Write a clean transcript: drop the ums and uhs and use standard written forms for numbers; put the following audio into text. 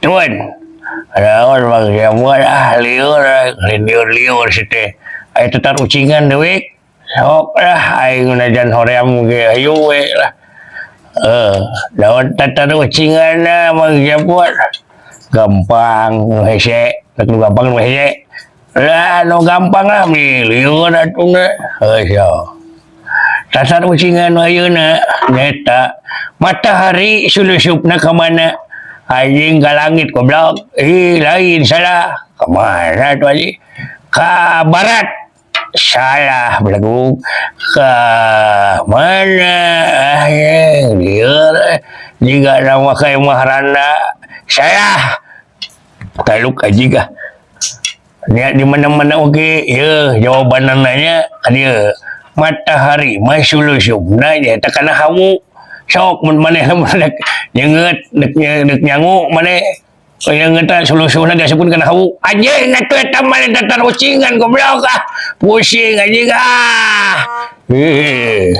Tuan. Naon Mang Jamuan ah lieur lieur-lieur si teh. Aya tatarucingan deui. Sok lah aing najan hoream ge hayu we lah. Eh, daun tatarucingan Mang Jamuan. Gampang nu hese, nu gampang nu hese. Lah nu gampang lah mi lieur atuh na. Heuh so. Tatarucingan ayeuna nyaeta matahari sulusupna ka mana? Anjing ka langit goblok. Ih lain salah. Ka mana tuh anjing? Ka barat. Salah belagu. Ka mana? Anjing lieur jiga nama ka imah randa. Salah. Taluk anjing ah. Nya di mana-mana oge yeuh jawabanana nya ka dieu. Matahari mah sulusupna nyaeta kana hawu. Sok mun maneh lamun rek nyeungeut dek nyangu maneh nyeungeut teh sulusupna diasupkeun kana hawu. Anjing atuh eta mah tatarucingan goblok ah. Pusing anjing ah. Heuh.